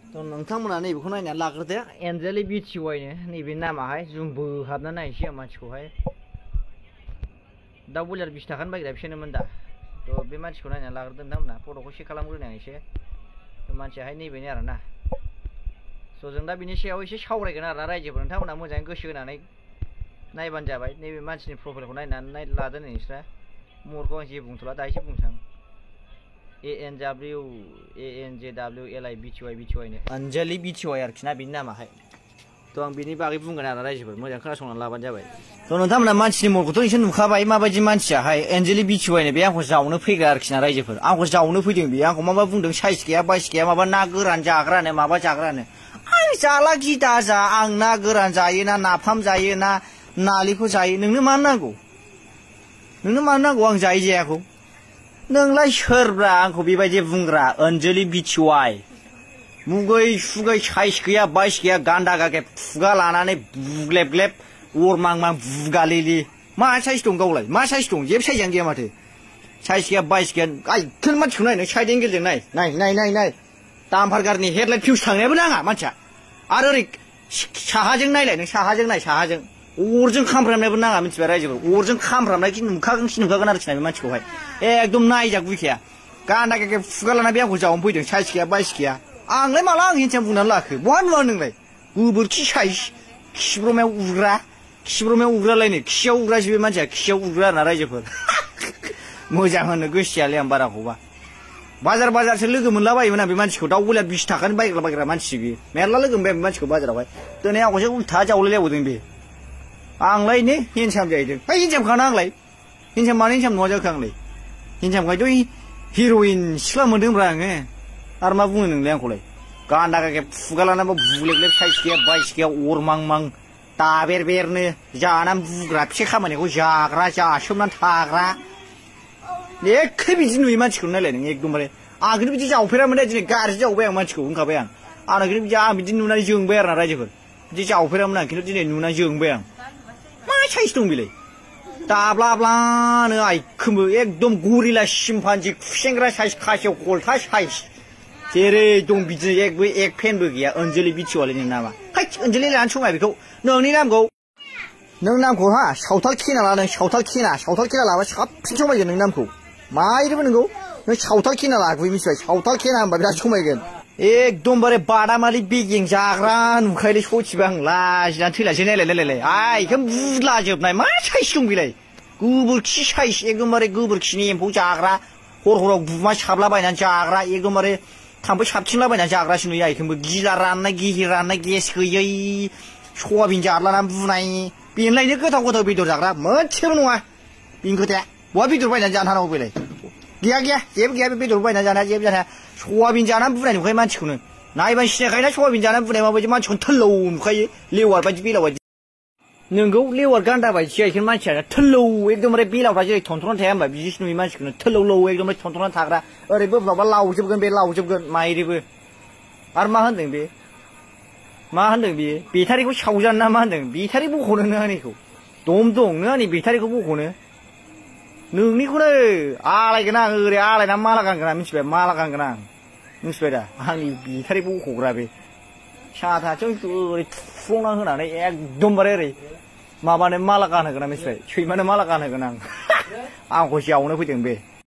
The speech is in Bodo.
नोंथांमोना नैबेखौ नायनानै लाग्रोदो एन्जेलि बिटिवाइनो नैबे नामाहाय जों बोहाबना नायनोसै आं मानसिखौहाय दाउ बयलार 20 थाखानि बायग्रा बिसोरनोमोन दा थ' बे मानसिखौ नायनानै लाग्रोदो नोंथांमोना फट'खौ चेक खालामग्रोनो आं एसे मानसियाहाय नैबेनि आरोना स' जों दा बिनि सायाव एसे सावरायगोन आरोना रायजोफोर नोंथांमोना मोजाङै गोसो होनानै नायबानो जाबाय नैबे मानसिनि प्रफाइलखौ नायनानै लादो नोंस्रा महरखौ आं जे बुंथ'ला दा एसे बुंसां ANJWLI BTY नो अन्जलि BTY आरोखि ना बिनि नामाहाय थ' आं बिनि बागै बुंगोन आरो रायजोफोर मोजां खोनासंनानै लाबानो जाबाय थ' नोंथांमोना मानसिनि महरखौथ' एसे नुखाबाय माबायदि मानसियाहाय एन्जेलि BTY नो बे आंखौ जावनो फैग्रा आरोखि ना रायजोफोर आंखौ जावनो फैदों बे आंखौ माबा बुंदों साइज गैया बाइस गैया माबा ना गोरान जाग्रानो माबा जाग्रानो आं जाला गि दाजा आं ना गोरान जायो ना नाफाम जायो ना नालिखौ जायो नोंनो मा नांगौ आं जायो जायाखौ नोंलाय सोरब्रा आंखौ बेबायदि बुंग्रा अन्जलि BTY मुगै सुगै साइज गैया बाइस गैया गान्दा गागे खुगा लानानै बुग्लेब ग्लेब अरमांमां बुगालिलि मा साइज दं गावलाय मा साइज दं जेबो साइजानो गैया माथो साइज गैया बाइस गैया आइखोन मानसिखौ नाय साइड एंगेलजों नाय दाम्फार गारिनि हेडलाइट फिउस थांनायाबो नाङा मानसिया आरो ओरै साहाजों नायलाय नों साहाजों नाय साहाजों अरजों खामफ्रामनायबो नाङा मिथिबाय रायजोफोर अरजों खामफ्रामनाय नुखागोन आरोखि ना बे मानसिखौहाय एकदम नायजा गुइखाया गान्दा गागे खुगा लाना बे आंखौ जावनो फैदों साइज गैया बाइस गैया आंलाय माला आं हिनजाव बुंनानै लाखो बहा नुवा नोंलाय गोबोरखि साइज खिब्रमायाव उग्रालायनो खियाव उग्रासो बे मानसिया खियाव उग्रा आरोना रायजोफोर मोजां होनो गोसोआलै आं बाराखौबा बाजारसो लोगो मोनलाबायोमोन आं बे मानसिखौ दाउ बयलार 20 थाखानि बायग्रा मानसि बियो मेरला लोगो मोनबाय बे मानसिखौ बाजारावहाय दिनै आंखौसो उल्था जावलायलायबावदों बे आंलाय ने हेन्डसाम जाहैदों है हेन्डसामखाना आंलाय हेन्डसाम मानो हेन्डसाम नङा जाखो आंलाय हेन्डसामखायथ' हिर'इन सिख्ला मोनदोंब्रा आङो आरो मा बुङो नोंलाय आंखौलाय गान्दा गागे खुगा लानानै बुग्लेबलेब साइज गैया बाइस गैया अरमांमां दाबेरबेरनो जानानै बुग्रा फिसा खामानिखौ जाग्रा जासोमनानै थाग्रा एखे बिदि नुयो मानसिखौ नायलाय नों एकदमबारे आंखौनो बिदि जावफेरामोन दा दिनै गाज्रि जावबाय आं मानसिखौ होनखाबाय आं बिदि नुनानै जोंबाय आरोना रायजोफोर बिदि जावफेरामोन आं खिन्थु दिनै नुनानै जोंबाय आं मा साइज दं बेलाय दाब्लाब्लानो आइखोमबो एकदम गरिला सिम्पान्जि खुसेंग्रा साइज खासेव खलथा साइज जेरै दं बिदिनो एक फेनबो गैया अन्जलि BTY नि नामा है अन्जलि लानो समाया बेखौ नोंनि नामखौ नों नामखौ हा सावथाल खेना लादों सावथाल खेना लाबा साबसिन समायगोन नों नामखौ मायरोबो नोंगौ नों सावथाल खेना लाबोयो मिथिबाय सावथाल खेना होनबा बिराद समायगोन एकदमबारे बादामालि बेगें जाग्रा नुखायोलै सथिबा आं लाजिनानै थैलासै नायलाय आइखोन बुदलाजोबनाय मा साइज दं बेलाय गोबोरखि साइज एकदमबारे गोबोरखिनि एम्फौ जाग्रा हराव गुमा साबलाबायनानै जाग्रा एकदमबारे थाम्फै साबथिंलाबायनानै जाग्रासो नुयो आइखोनबो गिला राननाय गिहि राननाय गेस गैयै सयाबिन जारलानानै बुनाय बेनोलायनो गोथाव बेदर जाग्रा मोनसेबो नङा बेनि खोथाया बहा बेदर बायनानै जानो हानांगौ बेलाय गैया जेबो गैया बे बेदर बायनानै जानो हाया जेबो जानो हाया सयाबिन जानानै बुनाय नुखायो मानसिखौनो नायबानो सिनायखायोना सयाबिन जानानै बुनाय माबायदि मानसिखौनो थोल्लौ नुखायो लेवार बायदि बेलाव बायदि नोंगौ लेवार गान्दा बायदिसो आइखोन मानसिया थोल्लौ एकदमबारे बेलावफ्रा जेरै थनथ्रनानै थाया होनबा बिदिसो नुयो मानसिखौनो थोल्लौ एकदमबारे थनथ्रनानै थाग्रा ओरैबो माबा लावजोबगोन माइरिबो आरो मा होनदों बे बेटारिखौ सावजानो ना मा होनदों बेटारि बख'नो नों आंनिखौ दम दं नों आंनि बेटारिखौ बख'नो नोंनिखौनो आलायगोन आं ओरै आलायनानै माला गानगोन आं मिथिबाय माला गानगोन आं मिथिबाय दा आंनि बेटारि बख'ग्रा बे साथाजों ओरै थुफ्लंना होनानै एकदमबारे ओरै माबानो माला गानहोगोन आं मिथिबाय सैमानो माला गानहोगोन आं आंखौ जावनो फैदों बे